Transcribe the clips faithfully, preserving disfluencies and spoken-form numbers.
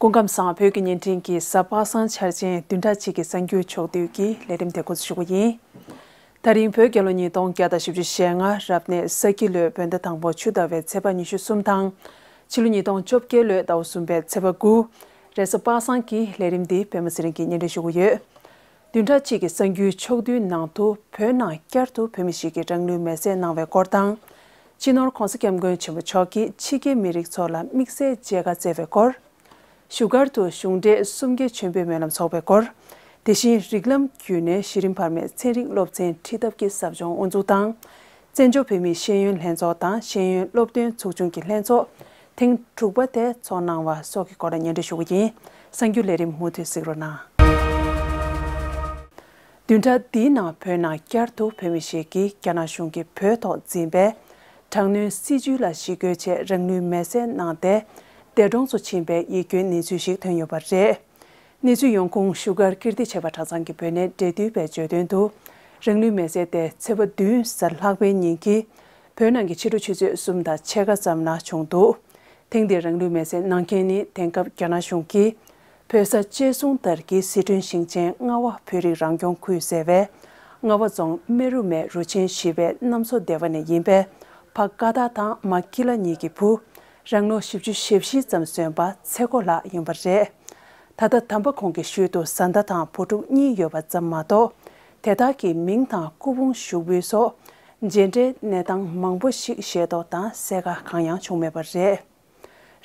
སྐུ་ཁམས་བཟང་། བོད་ཀྱི་བརྙན་འཕྲིན་གྱི་གཟའ་པ་སངས་འཆར་ཅན་བདུན་ཕྲག་གཅིག་གི་གསར་འགྱུར་ཕྱོགས་བསྡུས་ཀྱི་ལས་རིམ་དེ་འགོ་འཛུགས་ཞུ་གི་ཡིན། ད་རིང་བོད་རྒྱལ་ལོ་ཉིས་སྟོང་བརྒྱ་དང་བཞི་བཅུ་ཞེ་ལྔ་རབ་གནས་ས་ཁྱི་ལོའི་བོད་ཟླ་དང་པོ་ཆུ་ཟླ་བའི་ཚེས་པ་ཉི་ཤུ་གསུམ་དང་། ཕྱི་ལོ་ཉིས་སྟོང་བཅོ་བརྒྱད་ལོའི་ཟླ་བ་གསུམ་པའི་ཚེས་པ་དགུ། རེས་གཟའ་པ་སངས་ཀྱི་ལས་རིམ་འདི་པད་མ་ཚེ་རིང་གིས་སྙན་སྒྲོན་ཞུ་གི་ཡོད། བདུན་ཕྲག་གཅིག་གི་གསར་འགྱུར་ཕྱོགས་བསྡུས་ནང་དུ་བོད་ནང་བསྐྱར་དུ་བོད་མི་ཞིག་གིས་རང་ལུས་མེར་སྲེག་གནང་བའི་སྐོར་དང་། སྤྱི་ནོར་༧གོང་ས་༧སྐྱབས་མགོན་ཆེན་པོ་མཆོག་གིས་ཕྱི་རྒྱལ་མི་རིགས་ཚོ་ལ་དམིགས་བསལ་མཇལ་ཁ་བསྩལ་བའི་སྐོར། བཞུགས་སྒར་དུ་གཞུང་འབྲེལ་གསུམ་བརྒྱའི་མཆོད་འབུལ་སྨོན་ལམ་ཚོགས་པའི་སྐོར། དེ་བཞིན་རིགས་ལམ་བརྒྱུད་ནས་གཞི་རིམ་བར་མའི་ཚན་རིག་སློབ་ཚན་ཁྲིད་ཐབས་ཀྱི་ཟབ་སྦྱོང་དབུ་འཛུགས་དང་། བཙན་བྱོལ་བོད་མིའི་ཤེས་ཡོན་ལྷན་ཚོགས་དང་ཤེས་ཡོན་སློབ་སྟོན་ཚོགས་ཆུང་གི་ལྷན་ཚོགས་ཐེངས་དྲུག་པ་དེ་ཚོགས་གནང་བ་སོགས་ཀྱི་སྐོར་ལ་སྙན་སྒྲོན་ཞུ་གི་ཡིན། གསར་འགྱུར་ལས་རིམ་མུ་མཐུད་གཟིགས་རོགས་གནང་། བདུན་ཕྲག་འདིའི་ནང་བོད་ནང་བསྐྱར་དུ་བོད་མི་ཞིག་གིས་རྒྱ་ནག་གཞུང་གིས་བོད་ཐོག་འཛིན་པའི་དྲག་གནོན་སྲིད་བྱུས་ལ་ཞི་རྒོལ་ཆེད་རང་ལུས་མེར་སྲེག་གནང་སྟེ། འདས་གྲོངས་སུ་ཕྱིན་པའི་ཡིད་སྐྱོའི་གནས་ཚུལ་ཞིག་ཐོན་ཡོད་པ་རེད། གནས་ཚུལ་ཡོང་ཁུངས་བཞུགས་སྒར་ཀིརྟི་བྱེས་པ་གྲྭ་ཚང་གི་བོད་གནས་འབྲེལ་མཐུད་པས་བརྗོད་དོན་དུ། རང་ལུས་མེར་སྲེག་དེ་ཚེས་པ་བདུན་གཟའ་ལྷག་པའི་ཉིན་གྱི་བོད་ནང་གི་ཕྱི་དྲོ་ཆུ་ཚོད་གསུམ་དང་ཕྱེད་ཀ་ཙམ་ལ་བྱུང་འདུག་ཐེངས་འདིར་རང་ལུས་མེར་སྲེག་གནང་མཁན་ནི་དེང་སྐབས་རྒྱ་ནག་གཞུང་གིས་བོད་ས་ཅེ་སུང་ལྟར་གྱི་ཟི་ཁྲོན་ཞིང་ཆེན་རྔ་བ་བོད་རིགས་རང་སྐྱོང་ཁུལ་ཟེར་བའི་རྔ་བ་རྫོང་སྨེ་རུ་མའི་རུ་ཆེན་བཞི་པའི་གནམ་མཚོ་སྡེ་བ་ནས་ཡིན་པའི་ཕ་ཀ་ཏ་དང་མ་ཀི་ལ་གཉིས་ཀྱི་བུ། རང་ལོ་བཞི་བཅུ་ཞེ་བཞི་ཙམ་སོན་པ་ཚེ་མགོ་ལགས་ཡིན་པ་རེད། ད་ལྟ་དམ་པ་ཁོང་གི་ཤུལ་དུ་བཟའ་ཟླ་དང་བུ་ཕྲུག་གཉིས་ཡོད་པ་ཙམ་མ་གཏོགས། དེ་དག་གི་མིང་དང་སྐུ་ཕུང་ཞུགས་འབུལ་སོགས་མཇལ་འཕྲད་གནས་སྟངས་མང་པོ་ཞིག་ཤེས་རྟོགས་དང་གསལ་ཁ་གང་ཡང་བྱུང་མེད་པ་རེད།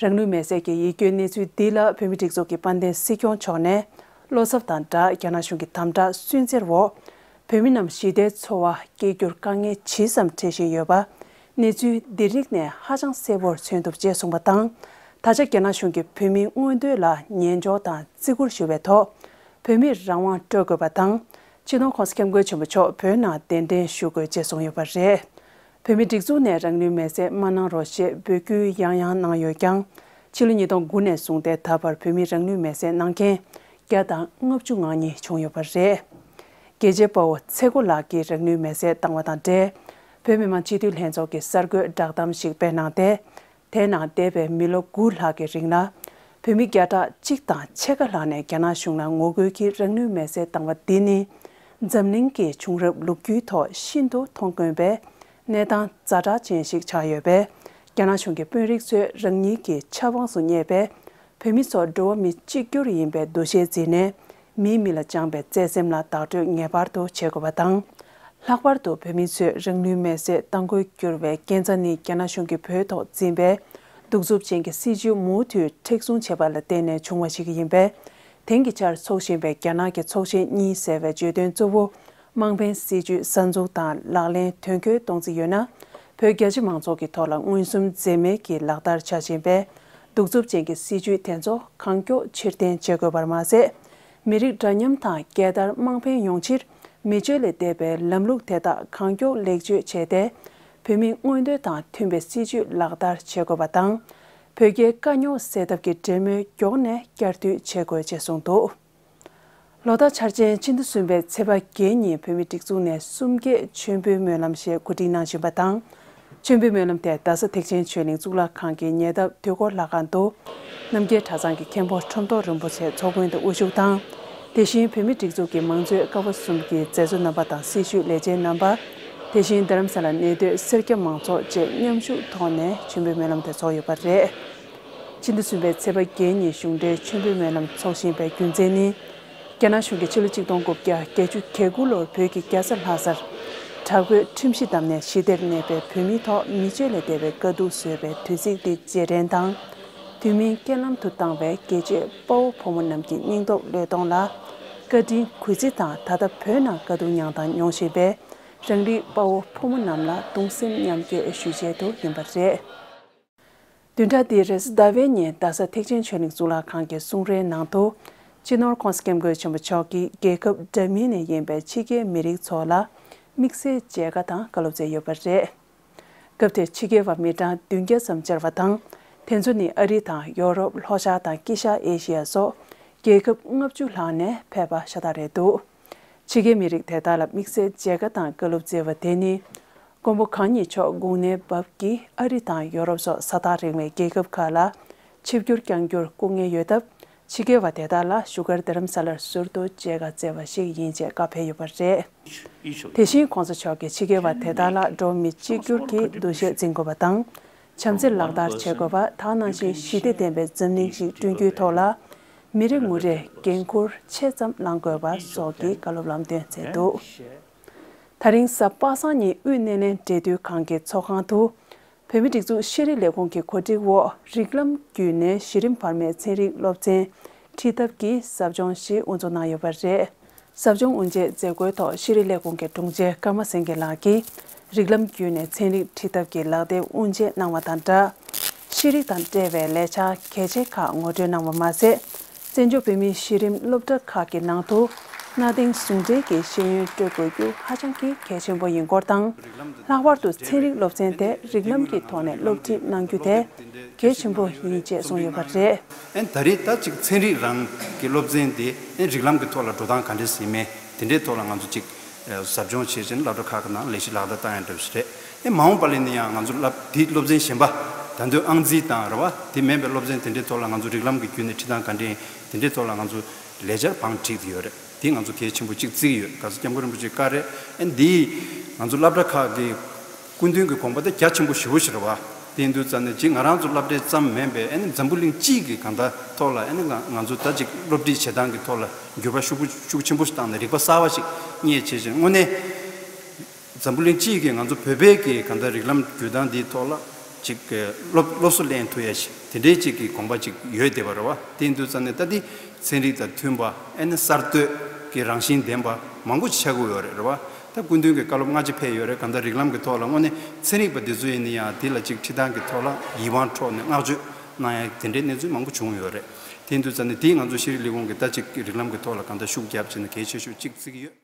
རང་ལུས་མེར་སྲེག་གི་ཡིད་སྐྱོའི་གནས་ཚུལ་འདི་ལ་བོད་མིའི་སྒྲིག་འཛུགས་ཀྱི་དཔལ་ལྡན་སྲིད་སྐྱོང་མཆོག་ནས་བློ་འཚབ་དང་སྦྲགས་རྒྱ་ནག་གཞུང་གི་དམ་དྲག་སུན་གཙེར་འོག་བོད་མི་རྣམས་ཞི་བདེའི་འཚོ་བ་སྐྱེལ་རྒྱུར་དཀའ་ངལ་ཇི་ཙམ་འཕྲད་བཞིན་ཡོད་པ། གནས་ཚུལ་འདི་རིགས་ནས་ཧ་ཅང་གསལ་པོར་མཚོན་ཐུབ་ཅེས་གསུངས་པ་དང་། ད་ཆ་རྒྱ་ནག་གཞུང་གིས་བོད་མིའི་མངོན་འདོད་ལ་ཉན་འཇོག་དང་བརྩི་བཀུར་ཞུ་བའི་ཐོག་བོད་མིར་རང་དབང་སྤྲོད་དགོས་པ་དང་། སྤྱི་ནོར་༧གོང་ས་༧སྐྱབས་མགོན་ཆེན་པོ་མཆོག་བོད་ནང་གདན་འདྲེན་ཞུ་དགོས་ཅེས་གསུངས་ཡོད་པ་རེད། བོད་མིའི་སྒྲིག་འཛུགས་ནས་རང་ལུས་མེར་སྲེག་མ་གནང་རོགས་ཞེས་འབོད་སྐུལ་ཡང་ཡང་གནང་ཡོད་ཀྱང་། ཕྱི་ལོ་ཉིས་སྟོང་དགུ་ནས་བཟུང་སྟེ་ད་བར་བོད་མིས་རང་ལུས་མེར་སྲེག་གནང་མཁན་བརྒྱ་དང་ལྔ་བཅུ་ང་གཉིས་བྱུང་ཡོད་པ་རེད། རྒྱལ་གཅེས་དཔའ་བོ་ཚེ་མགོ་ལགས་ཀྱིས་རང་ལུས་མེར་སྲེག་བཏང་བ་དང་འབྲེལ། བོད་མི་མང་སྤྱི་འཐུས་ལྷན་ཚོགས་ཀྱིས་གསར་འགོད་བསྒྲགས་གཏམ་ཞིག་སྤེལ་གནང་སྟེ། དེའི་ནང་འདས་པའི་མི་ལོ་དགུ་ལྷག་གི་རིང་ལ། བོད་མི་བརྒྱ་ཕྲག་གཅིག་དང་ཕྱེད་ཀ་ལྷག་ནས་རྒྱ་ནག་གཞུང་ལ་ངོ་རྒོལ་གྱིས་རང་ལུས་མེར་སྲེག་བཏང་བ་འདི་ནི། འཛམ་གླིང་གི་བྱུང་རབས་ལོ་རྒྱུས་ཐོག་ཤིན་ཏུ་མཐོང་དཀོན་པའི་གནས་སྟངས་ཛ་དྲག་ཅན་ཞིག་ཆགས་ཡོད་པས། རྒྱ་ནག་གཞུང་གི་དཔོན་རིགས་ཚོས་རང་ཉིད་ཀྱི་ཆབ་འབངས་སུ་གཉེར་བའི་བོད་མི་ཚོ་འགྲོ་བ་མི་གཅིག་གྱུར་ཡིན་པའི་འདུ་ཤེས་འཛིན་ནས། མིས་མི་ལ་བཅངས་པའི་བརྩེ་སེམས་ལ་བདག་སྤྲོད་ངེས་པར་དུ་བྱེད་དགོས་པ་དང་། ལྷག་པར་དུ་བོད་མི་ཚོས་རང་ལུས་མེར་སྲེག་གཏང་དགོས་གྱུར་བའི་རྐྱེན་རྩ་ནི། རྒྱ་ནག་གཞུང་གིས་བོད་ཐོག་འཛིན་པའི་གདུག་རྩུབ་ཅན་གྱི་སྲིད་བྱུས་མུ་མཐུད་མཁྲེགས་བཟུང་བྱས་པ་ལ་བརྟེན་ནས་བྱུང་བ་ཞིག་ཡིན་པས། དེང་གི་ཆར་འཚོགས་བཞིན་པའི་རྒྱ་ནག་གི་ཚོགས་ཆེན་གཉིས་ཟེར་བའི་བརྗོད་དོན་གཙོ་བོ། དམངས་ཕན་སྲིད་བྱུས་གསར་འཛུགས་དང་ལག་ལེན་དོན་འཁྱོལ་གཏོང་རྩིས་ཡོད་ན། བོད་རྒྱ་ཆེ་མང་ཚོགས་ཀྱི་ཐོག་ལ་མངོན་སུམ་འཛེམ་མེད་ཀྱིས་ལག་བསྟར་བྱ་བཞིན་པའི་གདུག་རྩུབ་ཅན་གྱི་སྲིད་བྱུས་དེ་ཚོ་གང་མགྱོགས་ཕྱིར་འཐེན་བྱེད་དགོས་པར་མ་ཟད། མི་རིགས་འདྲ་མཉམ་དང་རྒྱལ་དར་དམངས་ཕན་ཡོང་ཕྱིར་མི་སྤྱོད་ལས་འདས་པའི་ལམ་ལུགས་དེ་དག་གང་མགྱོགས་ལེགས་བཅོས་བྱས་ཏེ། བོད་མིའི་མངོན་འདོད་དང་མཐུན་པའི་སྲིད་བྱུས་ལག་བསྟར་བྱེད་དགོས་པ་དང་། བོད་རྒྱའི་དཀའ་རྙོག་སེལ་ཐབས་ཀྱི་གྲོས་མོལ་མགྱོགས་ནས་བསྐྱར་མཐུད་བྱེད་དགོས་ཅེས་གསུངས་འདུག་ལོ་ཟླ་འཆར་ཅན་ཕྱི་ཟླ་གསུམ་པའི་ཚེས་པ་བརྒྱད་ཉིན་བོད་མིའི་སྒྲིག་འཛུགས་ནས་གསུམ་བརྒྱའི་མཆོད་འབུལ་སྨོན་ལམ་ཞེས་གོ་སྒྲིག་གནང་བཞིན་པ་དང་། མཆོད་འབུལ་སྨོན་ལམ་དེ་རྡ་ས་ཐེག་ཆེན་ཆོས་གླིང་གཙུག་ལག་ཁང་གི་ཉེ་འདབས་དུས་འཁོར་ལྷ་ཁང་དུ། རྣམ་རྒྱལ་གྲྭ་ཚང་གི་མཁན་པོ་ཁྲོམ་ཐོག་རིན་པོ་ཆེ་ཚོགས་དཔོན་དུ་དབུ་བཞུགས་དང་། དེ་བཞིན་བོད་མིའི་སྒྲིག་འཛུགས་ཀྱི་མང་གཙོའི་ཀ་བ་གསུམ་གྱི་མཛད་གཙོ་རྣམ་པ་དང་སྲི་ཞུ་ལས་བྱེད་རྣམ་པ། དེ་བཞིན་རྡ་རམ་ས་ལ་གནས་སྡོད་སེར་སྐྱ་མང་ཚོགས་བཅས་མཉམ་ཞུགས་ཐོག་ནས་མཆོད་འབུལ་སྨོན་ལམ་དེ་ཚོགས་ཡོད་པ་རེད། ཕྱི་ཟླ་གསུམ་པའི་ཚེས་པ་བརྒྱད་ཉིན་གཞུང་འབྲེལ་མཆོད་འབུལ་སྨོན་ལམ་འཚོགས་བཞིན་པའི་རྒྱུ་མཚན་ནི། རྒྱ་ནག་གཞུང་གིས་ཕྱི་ལོ་ཆིག་སྟོང་དགུ་བརྒྱ་བརྒྱད་ཅུ་གྱ་དགུ་ལོར་བོད་ཀྱི་རྒྱལ་ས་ལྷ་སར་དྲག་པོའི་ཁྲིམས་གཞི་བསྡམས་ནས་ཞི་བདེར་གནས་པའི་བོད་མིའི་ཐོག་མི་སྤྱོད་ལས་འདས་པའི་དཀའ་སྡུག་བཟོས་པའི་དུས་ཚིགས་འདི་རྗེས་དྲན་དང་། དུས་མིན་རྐྱེན་ལམ་དུ་བཏང་བའི་རྒྱལ་གཅེས་དཔའ་བོ་ཕོ་མོ་རྣམས་ཀྱི་སྙིང་སྟོབས་བློས་གཏོང་ལ་བཀའ་དྲིན་གུས་བརྩི་དང་། ད་ལྟ་བོད་ནང་དཀའ་སྡུག་མྱངས་དང་མྱོང་བཞིན་པའི་རང་རིགས་དཔའ་བོ་ཕོ་མོ་རྣམས་ལ་གདུང་སེམས་མཉམ་སྐྱེད་ཞུ་ཆེད་དུ་ཡིན་པ་རེད། བདུན་ཕྲག་འདིའི་རེས་གཟའ་ཟླ་བའི་ཉིན་རྡ་ས་ཐེག་ཆེན་ཆོས་གླིང་གཙུག་ལག་ཁང་གི་གསུང་རའི་ནང་དུ། སྤྱི་ནོར་༧གོང་ས་༧སྐྱབས་མགོན་ཆེན་པོ་མཆོག་གིས་རྒྱལ་ཁབ་འདྲ་མིན་ནས་ཡིན་པའི་ཕྱི་རྒྱལ་མི་རིགས་ཚོ་ལ་དམིགས་བསལ་མཇལ་ཁ་དང་བཀའ་སློབ་སྩལ་ཡོད་པ་རེད། སྐབས་དེར་ཕྱི་རྒྱལ་བ་མི་གྲངས་བདུན་བརྒྱ་ཙམ་བཅར་བ་དང་། དེ་ཚོ་ནི་ཨ་རི་དང་ཡོ་རོབ། ལྷོ་ཤར་དང་དཀྱིལ་ཤར་ཨེ་ཤི་ཡ་སོགས་རྒྱལ་ཁབ་ལྔ་བཅུ་ལྷག་ནས་ཕེབས་པ་ཤ་སྟག་རེད་འདུག་ཕྱི་རྒྱལ་མི་རིགས་དེ་དག་ལ་དམིགས་བསལ་མཇལ་ཁ་དང་བཀའ་སློབ་སྩལ་བ་དེ་ནི། མགོན་པོ་གང་ཉིད་མཆོག་དགུང་ནའི་བབས་ཀྱིས་ཨ་རི་དང་ཡོ་རོབ་སོགས་ས་ཐག་རིང་བའི་རྒྱལ་ཁབ་ཁག་ལ་ཆིབས་བསྒྱུར་བསྐྱང་རྒྱུར་སྐུ་ངལ་ཡོད་སྟབས། ཕྱི་རྒྱལ་བ་དེ་དག་ལ་བཞུགས་སྒར་རྡ་རམ་ས་ལར་ཟུར་དུ་མཇལ་ཁ་བསྩལ་བ་ཞིག་ཡིན་ཅེས་བཀའ་ཕེབས་ཡོད་པ་རེད། དེ་བཞིན་གོང་ས་མཆོག་གིས་ཕྱི་རྒྱལ་བ་དེ་དག་ལ་འགྲོ་བ་མི་གཅིག་གྱུར་གྱི་འདུ་ཤེས་འཛིན་དགོས་པ་དང་། བྱམས་བརྩེ་ལག་བསྟར་བྱེད་དགོས་པ། དེ་ནང་བཞིན་ཞི་བདེ་ལྡན་པའི་འཛམ་གླིང་ཞིག་བསྐྲུན་རྒྱུའི་ཐོག་ལ་མི་རེ་ངོ་རེས་འགན་འཁུར་ཆེ་ཙམ་བླང་དགོས་པ་སོགས་ཀྱི་བཀའ་སློབ་ལམ་སྟོན་མཛད་འདུག་ད་རིང་གཟའ་པ་སངས་ཉིན་དབུས་སྣེ་ལེན་འབྲེལ་མཐུད་ཁང་གི་ཚོགས་ཁང་དུ། བོད་མིའི་སྒྲིག་འཛུགས་ཤེས་རིག་ལས་ཁུངས་ཀྱི་གོ་སྒྲིག་འོག་རིགས་ལམ་བརྒྱུད་ནས་གཞི་རིམ་བར་མའི་ཚན་རིག་སློབ་ཚན་ཁྲིད་ཐབས་ཀྱི་ཟབ་སྦྱོང་ཞིག་དབུ་འཛུགས་གནང་ཡོད་པ་རེད། ཟབ་སྦྱོང་དབུ་འབྱེད་མཛད་སྒོའི་ཐོག་ཤེས་རིག་ལས་ཁུངས་ཀྱི་དྲུང་ཆེ་ཀརྨ་སེང་གེ་ལགས་ཀྱིས་རིགས་ལམ་བརྒྱུད་ནས་ཚན་རིག་ཁྲིད་ཐབས་ཀྱི་ལག་དེབ་དབུ་འབྱེད་གནང་བ་དང་སྦྲགས། ཤེས་རིག་དང་འབྲེལ་བའི་ལས་འཆར་གལ་ཆེ་ཁག་ངོ་སྤྲོད་གནང་བ་མ་ཟད། བཙན་བྱོལ་བོད་མིའི་གཞི་རིམ་སློབ་གྲྭ་ཁག་གི་ནང་དུ་གནའ་དེང་ཟུང་འབྲེལ་གྱི་ཤེས་ཡོན་སྤྲོད་དགོས་རྒྱུ་ཧ་ཅང་གི་གལ་ཆེན་པོ་ཡིན་སྐོར་དང་། ལྷག་པར་དུ་ཚན་རིག་སློབ་ཚན་དེ་རིགས་ལམ་གྱི་ཐོག་ནས་སློབ་ཁྲིད་གནང་རྒྱུ་དེ་གལ་ཆེན་པོ་ཡིན་ཅེས་གསུངས་ཡོད་པ་རེད། ཨན་ད་རེས་ད་ཅིག་ཚན་རིག་རང་གི་སློབ་ཚན་དེ་ཨན་རིགས་ལམ་གྱི་ཐོག་ལ་འགྲོ་སྟངས་ག་འདྲས་ཡིན་མིན་དེ་འདྲའི་ཐོག་ལ་ང་ཚོ་ཅིག་ཟབ་སྦྱོང་བྱས་བྱས་ནས་སློབ་གྲྭ་ཁག་གི་ནང་ལས་གཞི་ལག་བསྟར་བཏང་ཡ་འདྲ་བོ་ཞིག་རེད། ཨེ་མ་འོངས་པ་ལ་ནི་ཡང་ང་ཚོ་སློབ་དེའི་སློབ་ཚན་གཞན་པ་ད་དུང་ཨང་རྩིས་དང་རེད་བ། དེ་མིན་པའི་སློབ་ཚན་དེ་འདྲའི་ཐོག་ལ་ང་ཚོ་རིགས་ལམ་གྱི་བརྒྱུད་ནས་ཁྲིད་སྟངས་ག་འདྲ་ཡིན་དེ་འདྲའི་ཐོག་ལ་ང་ཚོ་ལས་འཆར་བང་བསྒྲིགས་ཡོད་རེད། དེ་ང་ཚོ་གལ་ཆེན་པོ་གཅིག་བརྩི་གི་ཡོད། ག་ཚོད་སྐྱབས་མགོན་རིན་པོ་ཆེའི་བཀའ་རེད། ཨེ་འདིས་ང་ཚོ་སློབ་གྲྭ་ཁག་གི་སྐུ་མདུན་གྱི་དགོངས་པ་དེ་རྒྱ་ཆེན་པོ་ཞེ་པོ་ཞིག་རེད་བ། དེ་ཡིན་དུས་ཙང་ནས་གཅིག་ང་རང་ཚོ་སློབ་གྲྭའི་ཙམ་མིན་པའི་ཨེ་ནི་འཛམ་བུ་གླིང་སྤྱི་གི་གང་ལྟར་ཐོག་ལ་ཨེ་ནི་ང་ང་ཚོ་ད་ཅིག་སློབ་ཁྲིད་བྱེད་སྟངས་ཀྱི་ཐོག་ལ་འགྱུར་བ་ཤུགས་པོ་ཤུགས་ཆེན་པོ་ཞིག་བཏང་ནས་རིག་པ་གསར་བ་ཞིག་རྙེད་བྱེད་ཅིང་དངོས་གནས། འཛམ་བུ་གླིང་སྤྱི་ཡི་གི་ང་ཚོ་བོད་པའི་གི་གང་ལྟར་རིགས་ལམ་བརྒྱུད་སྟངས་འདིའི་ཐོག་ལ་ཅིག་གི་སློབ་སློབ་གསོ་ལེན་ཐུབ་ཡ་ཞིག་དེ་འདྲའི་ཅིག་གི་དགོངས་པ་ཅིག་ཡོད་བསྡད་པ་རེད་བ། དེ་ཡིན་དུས་ཙང་ནས་ད་འདི་ཚན་རིག་དང་མཐུན་པ་ཨེ་ནི་གསར་གཏོད་ཀྱི་རང་བཞིན་ལྡན་པ་མང་པོ་ཅིག་ཆགས་ཀྱི་ཡོད་རེད་རེད་བ། ད་སྐུ་མདུན་གྱི་བཀའ་སློབ་སྔ་ཕྱི་ཕེབས་ཡོད་རེད། གང་ལྟར་རིགས་ལམ་གྱི་ཐོག་ལ་དངོས་གནས་ཚན་རིག་པ་འདི་ཚོ་ཡིན་ན་ཡང་འདི་ལ་ཅིག་ཁྲིད་སྟངས་ཀྱི་ཐོག་ལ་ཡིད་དབང་འཕྲོག་ནས་བསྔགས་བརྗོད་གནང་ཡ་དེ་འདྲའི་གནས་ཚུལ་མང་པོ་བྱུང་ཡོད་རེད། དེ་ཡིན་དུས་ཙང་ནས་འདི་ང་ཚོ་ཤེས་རིག་ལས་ཁུངས་ཀྱི་ད་ཅིག་རིགས་ལམ་གྱི་ཐོག་ལ་གང་ལྟར་ཤུགས་རྒྱབ་བྱས་ནས་གལ་ཆེ་ཤོས་ཅིག་བརྩི་གི་ཡོད།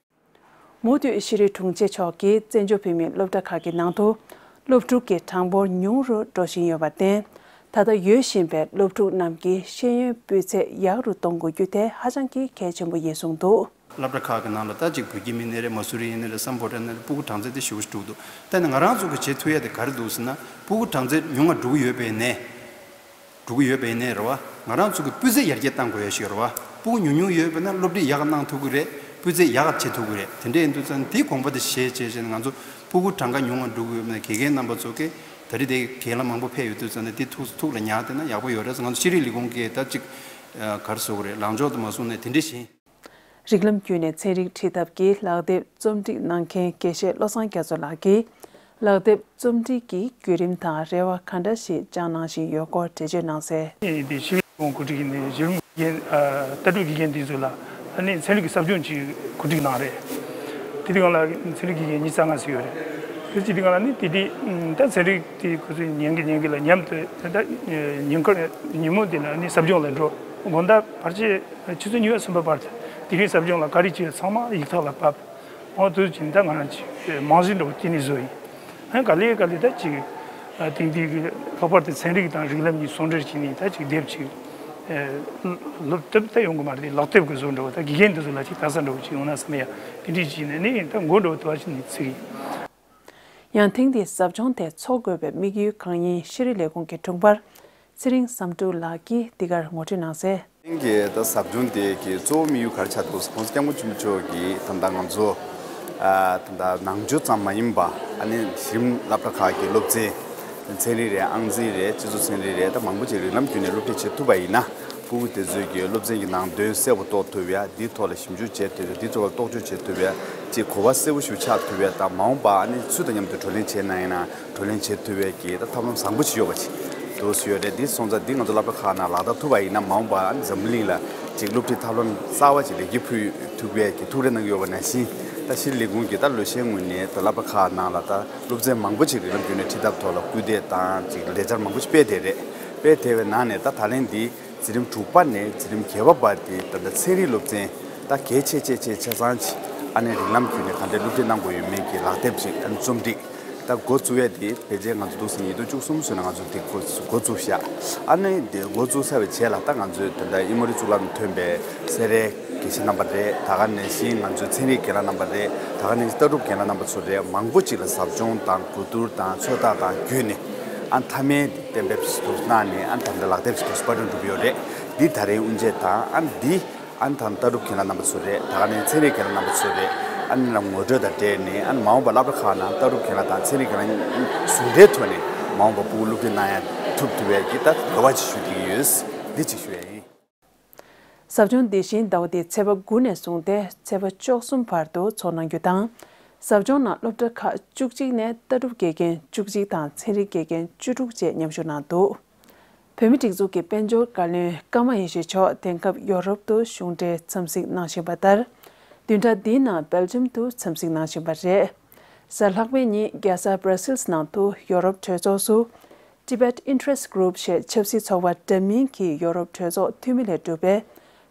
མུ་མཐུད་ཤེས་རིག་དྲུང་ཆེ་མཆོག་གིས་བཙན་བྱོལ་བོད་མིའི་སློབ་གྲྭ་ཁག་གི་ནང་དུ་སློབ་ཕྲུག་གི་གྲངས་འབོར་ཉུང་རུ་འགྲོ་བཞིན་ཡོད་པར་བརྟེན། ད་ལྟ་ཡོད་བཞིན་པའི་སློབ་ཕྲུག་རྣམས་ཀྱི་ཤེས་ཡོན་སྤུས་ཚད་ཡག་རུ་གཏོང་དགོས་རྒྱུ་དེ་ཧ་ཅང་གི་གལ་ཆེན་པོ་ཡིན་གསུངས་འདུག་སློབ་གྲྭ་ཁག་གི་ནང་ལ་ད་ཅིག་བོད་ཀྱི་མི་སྣ་རེད། མ་སུ་རི་ཡིན་ནི་རེད། སམ་བྷོ་ཊ་ཡིན་ནི་རེད། སྤུ་གུ་གྲངས་ཚད་དེ་ཞེ་པོ་ཞིག་འགྲོ་གི་འདུག་ད་ནི་ང་རང་ཚོ་གི་བྱེད་ཐུབ་ཡ་དེ་ག་རེ་འདུག་ཟེར་ན་སྤུ་གུ་གྲངས་ཚད་ཉུང་ང་འགྲོ་གི་ཡོད་པའི་ནས། འགྲོ་གི་ཡོད་པ་ཡིན་ནའི་རེད་བ། ང་རང་ཚོ་གི་སྤུས་ཚད་ཡར་རྒྱས་གཏང་དགོས་ཡ་ཞིག་ཡོད་རེད་བ། སྤུ་གུ་ཉུང་ཉུང་ཡོད་པ་ན་སློབ་ཁྲིད་ཡག་ག་གནང་ཐུབ་ཀྱི་རེད། སྤུས་ཚད་ཡག་ག་བྱེད་ཐུབ་ཀྱི་རེད། དེ་འདྲ་ཡིན་དུས་ཙང་དེའི་དགོངས་པ་དེ་བཞེས་བྱས་བྱས་ནས་ང་ཚོ་སྤུ་གུ་གྲངས་ཀ་ཉུང་ང་འགྲོ་གི་ཡོད་པ་ན་དགེ་རྒན་རྣམ་པ་ཚོ་གིས་ད་རེས་དེ་རྒན་ལགས་མང་པོ་ཕེབས་ཡོད་དུས་ཙང་ནས་དེ་ཐུགས་ཐུགས་ལ་ཉར་བསྡད་ན་ཡག་པོ་ཡོད་རེད། ང་ཚོ་ཤེས་རིག་ལས་ཁུངས་ཀྱིས་ད་ཅིག་ག་རེ་ཟེར་དགོས་རེད། ལངས་ཕྱོགས་དུ་མ་སོང་ནས་དེ་འདྲ་བཞིན། རིགས་ལམ་བརྒྱུད་ནས་ཚན་རིག་ཁྲིད་ཐབས་ཀྱི་ལག་དེབ་རྩོམ་སྒྲིག་གནང་མཁན་དགེ་བཤེས་བློ་བཟང་རྒྱ་མཚོ་ལགས་ཀྱིས། ལག་དེབ་རྩོམ་སྒྲིག་གི་བརྒྱུད་རིམ་དང་རེ་བ་ག་འདྲ་ཞིག་བཅངས་གནང་བཞིན་ཡོད་སྐོར་འགྲེལ་བརྗོད་གནང་གསལ། ཨེ་དེ་ཤེས་རིག་ལས་ཁུངས་གོ་སྒྲིག་ཡིན་ནའི་གཞི་རིམ་དགེ་རྒན་ཨ་ལྟ་གྲུབ་དགེ་རྒན་དེ་ཚོ་ལ་ཨ་ནི་ཚན་རིག་གི་ཟབ་སྦྱོང་ཅིག་གོ་སྒྲིག་གནང་རེད། དེ་དུས་སྒང་ལ་ཚན་རིག་དགེ་རྒན་ཉི་ཤུ་རྩ་ལྔ་ཙམ་ཡོད་རེད། དེ་ཅིག་དུས་སྒང་ལ་ནི་དེ་དུས་ཨམ་ད་ཚན་རིག་དེ་ཁོ་ཚོས་ཉན་གི་ཉན་གི་ལ་མཉམ་དུ་ད་ཉིན་དཀར་ཉིན་མོ་དེ་ལ་ནི་ཟབ་སྦྱོང་ལ་འགྲོ། དགོང་དག་བར་ཆད་ཆུ་ཚོད་ཉི་ཤུ་རྩ་གསུམ་པ་བར་དུ་དེ་རིང་ཟབ་སྦྱོང་ལ་ག་རེ་བྱས་ཚང་མ་ཡིག་ཐག་ལ་བབས། འོ་དུས་ཀྱིན་ད་ང་རང་ཅིག་རྨང་གཞི་འདྲ་བོ་དེ་ནས་བཟོ་ཡིན། ཨ་ག་ལེ་ག་ལེ་ད་ཅིག་ཨ་དེང་དུས་ཀྱི་ལྷག་པར་དུ་ཚན་རིག་དང་རིགས་ལམ་གཉིས་ཟུང་འབྲེལ་བྱས་ནས་ད་ཅིག་དེབ་ཅིག་ཨ་སློབ་དེབ་ད་ཡོང་གི་མ་རེད། ལག་དེབ་ཀྱི་བཟོ་འདྲ་བོ་ད་དགེ་རྒན་འདི་ཚོ་ལ་ཅིག་ལྟ་ས་འདྲ་བོ་ཅིག་ཡོང་ན་བསམ་ཡ་དེ་འདྲས་བྱས་ནས་ནི་ད་མགོ་འདྲ་བོ་དུ་བ་ཅིག་ནས་ཚིག་ཡིན། ཡང་ཐེངས་འདིའི་ཟབ་སྦྱོང་དེ་འཚོགས་དགོས་པའི་དམིགས་ཡུལ་གང་ཡིན་ཤེས་རིག་ལས་ཁུངས་ཀྱི་དྲུང་འཕར་ཚེ་རིང་བསམ་གྲུབ་ལགས་ཀྱིས་འདི་གར་ངོ་སྤྲོད་གནང་གསལ། དེང་གི་ད་ཟབ་སྦྱོང་དེ་གི་གཙོ་བོ་དམིགས་ཡུལ་ག་རེ་ཆགས་འདུག་ཟེར་༸གོང་ས་༸སྐྱབས་མགོན་ཆེན་པོ་མཆོག་གིས་ད་ལྟ་ང་ཚོ་ཨ་ད་ལྟ་ནང་ཆོས་ཙམ་མ་ཡིན་པ་ཨ་ནི་གཞི་རིམ་སློབ་གྲྭ་ཁག་གི་སློབ་ཚན་ཚན་རིག་རེད། ཨང་རྩིས་རེད། སྤྱི་ཚོགས་ཚན་རིག་རེད། ད་མང་པོ་ཅིག་རིགས་ལམ་བརྒྱུད་ནས་སློབ་ཁྲིད་བྱེད་ཐུབ་པ་ཡིན་ན་སྤུ་གུ་དེ་ཚོས་ཀྱི་སློབ་ཚན་གྱི་ནང་དོན་གསལ་པོ་རྟོགས་ཐུབ་ཡ། འདིའི་ཐོག་ལ་ཞིབ་འཇུག་བྱེད་ཐུབ་ཡ། འདིའི་ཐོག་ལ་རྟོག་དཔྱོད་བྱེད་ཐུབ་ཡ་ཅིག་གོ་བ་གསལ་པོ་ཞིག་ཆགས་ཐུབ་ཡ། ད་མ་འོངས་པ་ཨ་ནི་སུ་དང་མཉམ་དུ་བགྲོ་གླེང་བྱེད་ན་ཡིན་ན་བགྲོ་གླེང་བྱེད་ཐུབ་ཡ་གི་ད་ཐབས་ལམ་བཟང་པོ་ཞིག་ཡོད་པ་ཅིག་འདུག་སེ་ཡོད་རེད། འདི་སོང་ཙང་འདི་ང་ཚོ་སློབ་གྲྭ་ཁག་ནང་ལག་བསྟར་ཐུབ་པ་ཡིན་ན་མ་འོངས་པ་འཛམ་བུ་གླིང་ལ་ཅིག་སློབ་ཁྲིད་ཐབས་ལམ་གསར་བ་ཅིག་ལེགས་སྐྱེས་ཕུལ་ཐུབ་ཡས་ཀྱི་ཐུགས་རེ་གནང་གི་ཡོད་པ་ནང་བཞིན། ད་ཤེས་རིག་ལས་ཁུངས་ཀྱིས་ད་ལོ་ཤས་སྔོན་ནས་ད་སློབ་གྲྭ་ཁག་ནང་ལ་ད་སློབ་ཚན་མང་པོ་ཅིག་རིགས་ལམ་བརྒྱུད་ནས་ཁྲིད་ཐབས་ཐོག་ལ་སྐུལ་འདེད་དང་ཅིག་ལས་འཆར་མང་པོ་ཅིག་སྤེལ་བསྡད་རེད། སྤེལ་བསྡད་པའི་ནང་ནས་ད་ད་ལན་འདི་འཛིན་རིམ་དྲུག་པ་ནས་འཛིན་རིམ་བརྒྱད་པ་བར་དེ་ད་ལྟ་ཚན་རིག་སློབ་ཚན་ད་གལ་ཆེ་ཆེ་ཆེ་ཆ་ཚང་ཅིག་ཨ་ནི་རིགས་ལམ་བརྒྱུད་ནས་ག་འདྲས་སློབ་ཁྲིད་གནང་དགོས་ཡོད་མེད་ཀྱི་ལག་དེབ་ཅིག་ཨ་ནི་རྩོམ་སྒྲིག་ད་འགོ་བཙུགས་ཡས་དེ་ཕལ་ཆེར་ང་ཚོ་འདུག་སེ་ཉིས་སྟོང་བཅུ་གསུམ་ཚུན་ལ་ང་ཚོ་དེ་འགོ་འགོ་བཙུགས་བཞག་ཨ་ནི་དེ་འགོ་བཙུགས་ཚར་བའི་རྗེས་ལ་ད་ང་ཚོས་དེ་འདྲ་དབྱིན་མ་རི་གཙུག་ལག་ནས་ཐོན་པའི་སེ་རའི་དགེ་བཤེས་རྣམ་པ་རེད། ད་ག་ནང་བཞིན་ང་ཚོའི་ཚན་རིག་རྒན་ལགས་རྣམ་པ་རེད། ད་ག་ནང་བཞིན་ལྟ་གྲུབ་རྒན་ལགས་རྣམ་པ་ཚོ་རེད། མང་པོ་ཅིག་ལ་ཟབ་སྦྱོང་དང་གོ་བསྡུར་དང་ཚོད་ལྟ་དང་བརྒྱུད་ནས་ཨ་མཐའ་མའི་གཏན་འབེབས་ཞིག་ཐོག་གནང་ནས་ཨ་ད་ལྟ་ལག་དེབ་ཞིག་ཐོག་པར་སྐྲུན་གྲུབ་ཡོད་རེད། འདི་ད་རེས་དབུ་འབྱེད་དང་ཨ་ནི་འདི་ཨ་ནི་ད་ལྟ་གྲུབ་རྒན་ལགས་རྣམ་པ་ཚོ་རེད། ད་ག་ནས་ཚན་རིག་རྒན་ལགས་རྣམ་པ་ཚོ་རེད། ཨ་ནི་ལ་ངོ་སྤྲོད་དང་འབྲེལ་ནས་ཨ་ནི་མ་འོངས་པ་སློབ་གྲྭ་ཁག་ནང་ལྟ་གྲུབ་རྒན་ལགས་དང་ཚན་རིག་རྒན་ལགས་ཟུང་འབྲེལ་ཐོག་ནས་མ་འོངས་པ་ཕྲུ་གུ་སློབ་ཁྲིད་གནང་ཡ་ཐུབ་ཐུབ་པའི་གི་ད་རེ་བ་ཅིག་ཞུ་བསྡད་ཀྱི་ཡོད། འདི་ཅིག་ཞུ་ཡ་ཡིན། ཟབ་སྦྱོང་འདི་བཞིན་ཟླ་བ་འདིའི་ཚེས་པ་དགུ་ནས་བཟུང་སྟེ་ཚེས་པ་བཅུ་གསུམ་བར་དུ་འཚོགས་གནང་རྒྱུ་དང་། ཟབ་སྦྱོང་ནང་སློབ་གྲྭ་ཁག་བཅུ་གཅིག་ནས་ལྟ་གྲུབ་དགེ་རྒན་བཅུ་གཅིག་དང་ཚན་རིག་དགེ་རྒན་བཅུ་དྲུག་བཅས་མཉམ་ཞུགས་གནང་འདུག་བོད་མིའི་སྒྲིག་འཛུགས་ཀྱི་དཔལ་འབྱོར་བཀའ་བློན་ཀརྨ་ཡེ་ཤེས་མཆོག་དེང་སྐབས་ཡོ་རོབ་ཏུ་གཞུང་འབྲེལ་འཚམས་གཟིགས་གནང་བཞིན་པ་ལྟར། བདུན་ཕྲག་འདིའི་ནང་སྦེལ་ཇམ་དུ་འཚམས་གཟིགས་གནང་བཞིན་པ་རེད། གཟའ་ལྷག་པའི་ཉིན་རྒྱལ་ས་Brussels་ནང་དུ་ཡོ་རོབ་གྲོས་ཚོགས་སུ། Tibet Interest Group ཞེས་ཆབ་སྲིད་ཚོགས་པ་འདྲ་མིན་གྱི་ཡོ་རོབ་གྲོས་ཚོགས་འཐུས་མི་ལས་གྲུབ་པའི་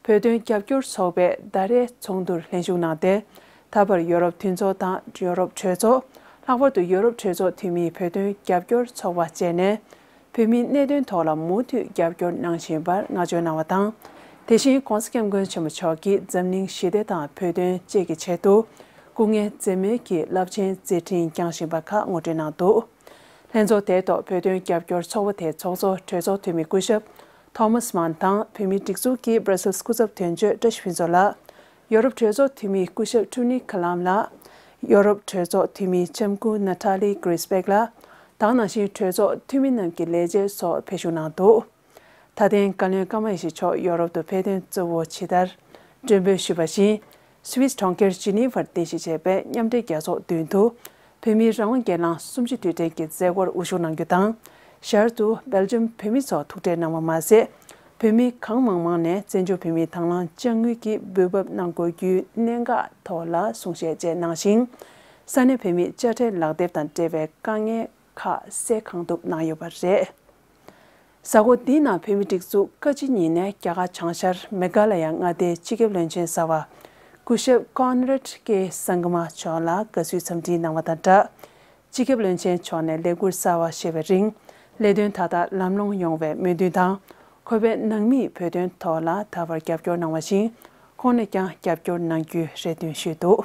བོད་དོན་རྒྱབ་སྐྱོར་ཚོགས་པས་ཟླ་རེའི་ཚོགས་འདུར་ལྷན་ཞུགས་གནང་སྟེ། ད་བར་ཡོ་རོབ་མཐུན་ཚོགས་དང་ཡོ་རོབ་གྲོས་ཚོགས། ལྷག་པར་དུ་ཡོ་རོབ་གྲོས་ཚོགས་འཐུས་མིའི་བོད་དོན་རྒྱབ་སྐྱོར་ཚོགས་པ་བཅས་ནས། བོད་མིའི་གནད་དོན་ཐོག་ལ་མུ་མཐུད་རྒྱབ་སྐྱོར་གནང་བཞིན་པར་བསྔགས་བརྗོད་གནང་བ་དང་། དེ་བཞིན་༸གོང་ས་༸སྐྱབས་མགོན་ཆེན་པོ་མཆོག་གིས་འཛམ་གླིང་ཞི་བདེ་དང་བོད་དོན་བཅས་ཀྱི་ཆེད་དུ་སྐུ་ངལ་འཛེམས་མེད་ཀྱིས་རླབས་ཆེན་མཛད་འཕྲིན་བསྐྱངས་བཞིན་པ་ཁག་ངོ་སྤྲོད་གནང་འདུག་ལྷན་ཚོགས་དེའི་ཐོག་བོད་དོན་རྒྱབ་སྐྱོར་ཚོགས་པ་དེའི་ཚོགས་གཙོ་གྲོས་ཚོགས་འཐུས་མི་སྐུ་ཞབས་Thomas Mann དང་བོད་མིའི་སྒྲིག་འཛུགས་ཀྱི་Brussels་སྐུ་ཚབ་དོན་གཅོད་བཀྲ་ཤིས་ཕུན་ཚོགས་ལགས། ཡོ་རོབ་གྲོས་ཚོགས་འཐུས་མི་སྐུ་ཞབས་ཀྲུ་ནི་ཁ་ལམ་ལགས། ཡོ་རོབ་གྲོས་ཚོགས་འཐུས་མི་ལྕམ་སྐུ་Nathalie Griesbeck་ལགས་དང་། ནང་བཞིན་གྲོས་ཚོགས་འཐུས་མི་རྣམས་ཀྱི་ལས་བྱེད་སོགས་ཕེབས་ཞུགས་གནང་འདུག་ད་ཐེངས་བཀའ་བློན་ཀརྨ་ཡེ་ཤེས་མཆོག་ཡོ་རོབ་ཏུ་ཕེབས་དོན་གཙོ་བོ་ཇི་ལྟར་མགྲོན་འབོད་ཞུས་པ་བཞིན། སུད་སི་གྲོང་ཁྱེར་ཇི་ནི་ཝར་རྟེན་གཞི་བྱས་པའི་མཉམ་འབྲེལ་རྒྱལ་ཚོགས་མདུན་དུ། བོད་མིའི་རང་དབང་སྒེར་ལངས་གསུམ་བཅུའི་དུས་དྲན་གྱི་མཛད་སྒོར་དབུ་བཞུགས་གནང་རྒྱུ་དང་། ཞར་དུ་སྦེལ་ཇམ་བོད་མི་ཚོ་ཐུག་འཕྲད་གནང་བ་མ་ཟད། བོད་མི་གང་མང་མང་ནས་བཙན་བྱོལ་བོད་མིའི་དང་བླངས་དཔྱ་དངུལ་གྱི་འབུལ་འབབ་གནང་དགོས་རྒྱུའི་གནད་འགག་ཐོག་ལ་གསུང་བཤད་བཅས་གནང་ཞིང་། ས་གནས་བོད་མིའི་དཔྱ་ཁྲལ་ལག་དེབ་དང་འབྲེལ་བའི་དཀའ་ངལ་ཁག་སེལ་གང་ཐུབ་གནང་ཡོད་པ་རེད། གཟའ་འཁོར་འདིའི་ནང་བོད་མིའི་སྒྲིག་འཛུགས་བཀའ་སྤྱི་གཉིས་ནས་རྒྱ་གར་བྱང་ཤར་མེ་གྷ་ལ་ཡ་མངའ་སྡེའི་སྤྱི་ཁྱབ་བློན་ཆེན་གསར་པ་སྐུ་ཞབས་Conrad K Sangma་མཆོག་ལ་དགའ་བསུའི་འཚམས་འདྲི་གནང་བ་དང་སྦྲགས། སྤྱི་ཁྱབ་བློན་ཆེན་མཆོག་ནས་ལས་འཁུར་གསར་པ་བཞེས་པའི་རིང་། ལས་དོན་མཐའ་དག་ལམ་ལྷོང་ཡོང་བའི་སྨོན་འདུན་དང་། ཁོ་པའི་ནང་མིས་བོད་དོན་ཐོག་ལ་ད་བར་རྒྱབ་སྐྱོར་གནང་བ་བཞིན། ཁོང་ནས་ཀྱང་རྒྱབ་སྐྱོར་གནང་རྒྱུའི་རེ་འདུན་ཞུས་འདུག་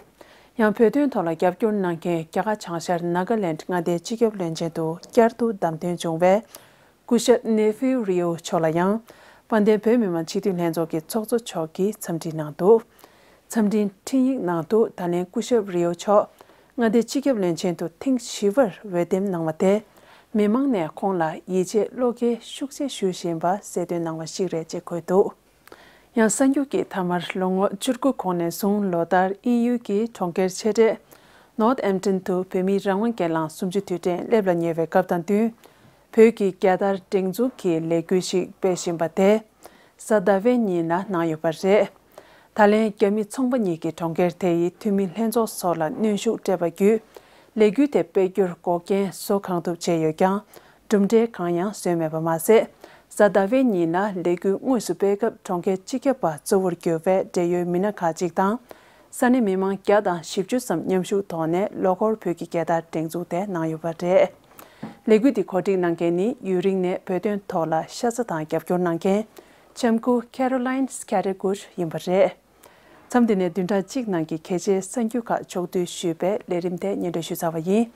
ཡང་བོད་དོན་ཐོག་ལ་རྒྱབ་སྐྱོར་གནང་མཁན་རྒྱ་གར་བྱང་ཤར་ནཱ་ག་ལེནྜ་མངའ་སྡེའི་སྤྱི་ཁྱབ་བློན་ཆེན་དུ་བསྐྱར་དུ་བདམས་ཐོན་བྱུང་བའི་སྐུ་ཞབས་ནེ་ཕིའུ་རི་ཡོ་མཆོག་ལ་ཡང་། དཔལ་ལྡན་བོད་མི་མང་སྤྱི་འཐུས་ལྷན་ཚོགས་ཀྱི་ཚོགས་གཙོ་མཆོག་གིས་འཚམས་འདྲི་གནང་འདུག་འཚམས་འདྲིའི་འཕྲིན་ཡིག་ནང་དུ་ད་ལན་སྐུ་ཞབས་རི་ཡོ་མཆོག་མངའ་སྡེའི་སྤྱི་ཁྱབ་བློན་ཆེན་དུ་ཐེངས་བཞི་པར་འོས་འདེམས་གནང་བ་དེ། མི་མང་ནས་ཁོང་ལ་ཡིད་ཆེས་བློ་འགེལ་ཤུགས་ཆེ་ཞུ་བཞིན་པ་གསལ་སྟོན་གནང་བ་ཞིག་རེད་ཅེས་འཁོད་འདུག་ཡང་གསར་འགྱུར་གྱི་མཐའ་མར་ལོ་ངོ་བཅུ་དགུ་གོང་ནས་བཟུང་ལོ་ལྟར་དབྱིན་ཡུལ་གྱི་གྲོང་ཁྱེར་ཆེ་གྲས་Northampton་དུ་བོད་མིའི་རང་དབང་སྒེར་ལངས་གསུམ་བཅུའི་དུས་དྲན་སླེབས་ལ་ཉེ་བའི་སྐབས་དང་བསྟུན། བོད་ཀྱི་རྒྱལ་དར་སྒྲེང་འཛུགས་ཀྱི་ལས་འགུལ་ཞིག་སྤེལ་བཞིན་པ་དེ་གཟའ་ཟླ་བའི་ཉིན་ལ་གནང་ཡོད་པ་རེད། ད་ལན་རྒྱ་མི་ཚོང་པ་གཉིས་ཀྱིས་གྲོང་ཁྱེར་དེ་ཡི་འཐུས་མི་ལྷན་ཚོགས་སོགས་ལ་གནོན་ཤུགས་སྤྲད་པ་བརྒྱུད། ལས་འགུལ་དེ་སྤེལ་རྒྱུར་འགོག་རྐྱེན་བཟོ་གང་ཐུབ་བྱས་ཡོད་ཀྱང་། གྲུབ་འབྲས་གང་ཡང་བཟོས་མེད་པ་མ་ཟད། གཟའ་ཟླ་བའི་ཉིན་ལ་ལས་འགུལ་དངོས་སུ་སྤེལ་སྐབས་གྲོང་ཁྱེར་སྤྱི་ཁྱབ་པ་གཙོ་བོར་གྱུར་བའི་འབྲེལ་ཡོད་མི་སྣ་ཁག་ཅིག་དང་། ས་གནས་མི་མང་བརྒྱ་དང་བཞི་བཅུ་ཙམ་མཉམ་ཞུགས་ཐོག་ནས་ལོ་འཁོར་བོད་ཀྱི་རྒྱལ་དར་སྒྲེང་འཛུགས་དེ་གནང་ཡོད་པ་རེད། ལས་འགུལ་འདི་གོ་སྒྲིག་གནང་མཁན་ནི་ཡུན་རིང་ནས་བོད་དོན་ཐོག་ལ་ཤ་ཚ་དང་རྒྱབ་སྐྱོར་གནང་མཁན་ལྕམ་སྐུ་Caroline Scattergood་ཡིན་པ་རེད། མཚམས་འདི་ནས་བདུན་ཕྲག་གཅིག་ནང་གི་གལ་ཆེའི་གསར་འགྱུར་ཁག་ཕྱོགས་བསྡུས་ཞུས་པའི་ལས་རིམ་དེ་སྙན་སྒྲོན་ཞུས་ཚར་བ་ཡིན།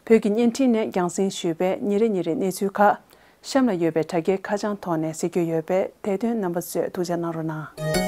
བོད་ཀྱི་བརྙན་འཕྲིན་ནས་རྒྱང་སྲིང་ཞུས་པའི་ཉིན་རེ་ཉིན་རེའི་གནས་ཚུལ་ཁག་གཤམ་ལ་ཡོད་པའི་དྲ་རྒྱའི་ཁ་བྱང་ཐོག་ནས་གཟིགས་རྒྱུ་ཡོད་པས་དེ་དོན་རྣམ་པ་ཚོས་ཐུགས་འཇགས་གནང་རོགས་གནང་།